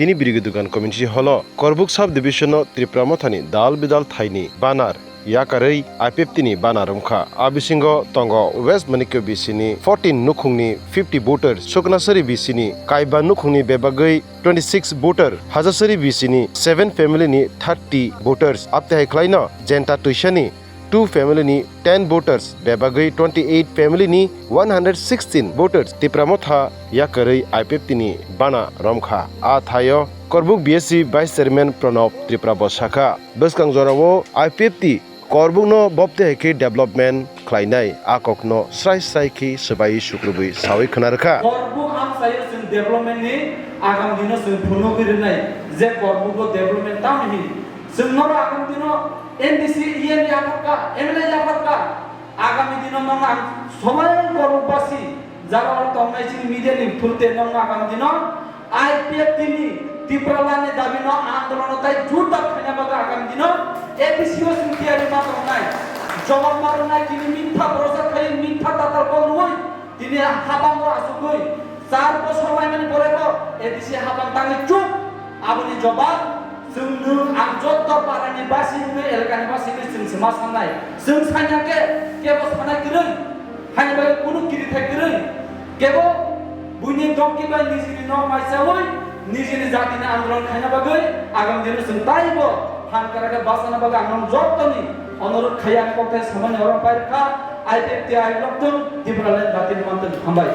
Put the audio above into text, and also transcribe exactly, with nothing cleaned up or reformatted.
Tini Birigi Dugan Community Hall o Korbuk Sub Division o Tipra Mothani dal bidal thaini banner yakarwi I P F T ni banner wngkha. A bisingo tongo West Manikya B C ni fourteen nukhungni fifty voters, Suknasari B C ni kaiba nukhungni bebagwi twenty six voter, Hajasari B C ni seven family ni thirty voters, abtwi hai khwlaino Jenta Tuisani two family ni ten voters, bebagwi twenty eight family ni one hundred sixteen voters Tipra Motha yakarwi I P F T ni banner romkha. A thaio Korbuk B S C Vice Chairman Pranab Tripura bo sakha, bwskang jorao I P F T Korbukno bopte hai khe development khlainai, a kokno srai srai khe swbai sukrubwi sawi khna rwkha. Korbuk amchaio chwng development ni agam dino chwng phunugwi rwnai, je Korbuk o development tamo hin chwng norok agam dino M D C, E M yapharkha, M L A yapharkha, agami dino nono ang sobai Korbuk basi jaga o tongnai chini media ni through te nono agam dino I P F T ni Tipraland ni dabi no andolon no tai jordar khaina bagwi agam dino A D C o chwng tiyari ma tongnai. Jobab ma rwnai tini mintha borosa khai mintha tatal kok rwui tini habang o asugwi char bosor laimani pore bo A D C habang tangwi chuk aboni jobab chwng nwng ang jotto para ni basi wngwi elaka ni basi wngwi chwng se ma sanai. Chwng sanya khe kebo sanai kwrwi. Haini bagwi kunu kirithai kwrwi. Kebo buini dokti bai nijini nok maisaui, nijini jatini andolon khaina bagwi agam dino chwng taibo phan kwrak khe bachana bagwi ang nang jottoni onurodh khai ang kokthai samani oro pairwkha, I P F T ayok rok tong Tipraland batini mantwk hambai.